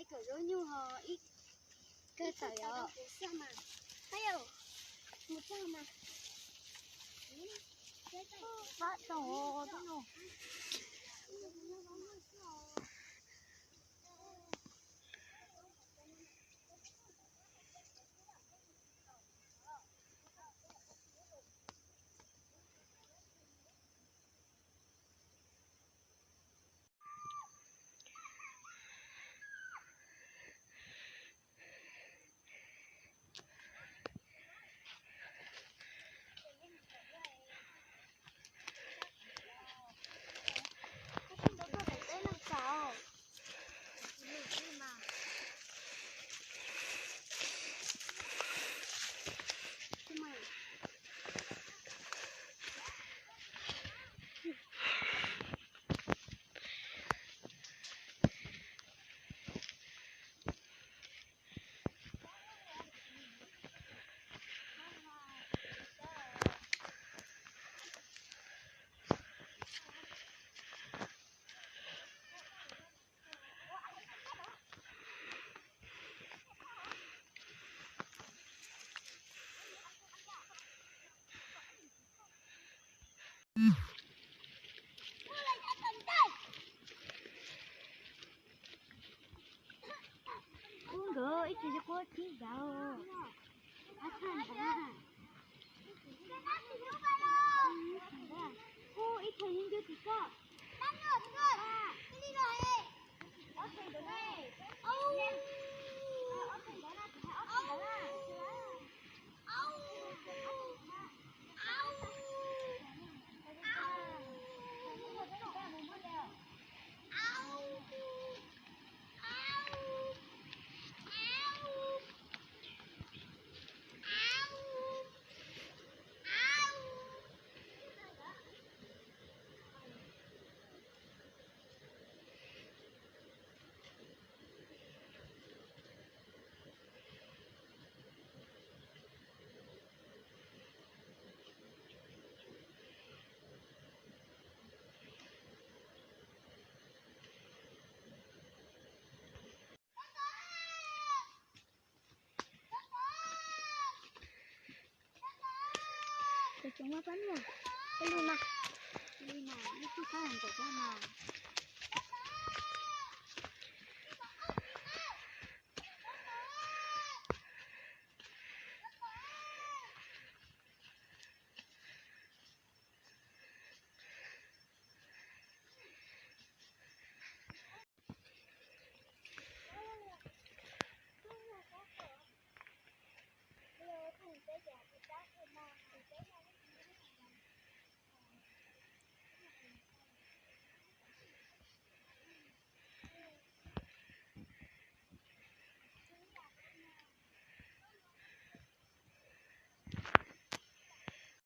Cov zaub nyuj ho ib kawg tawm os. Mus txog mas. Fab tau tib no. Ub, nkawd ib txhia kuj tib zaug. Ub, ib txhia yeej ncu tim koj. Cov tseem muaj pab niag, pab lug mas, li mas ib tug pab nkaum pab mas.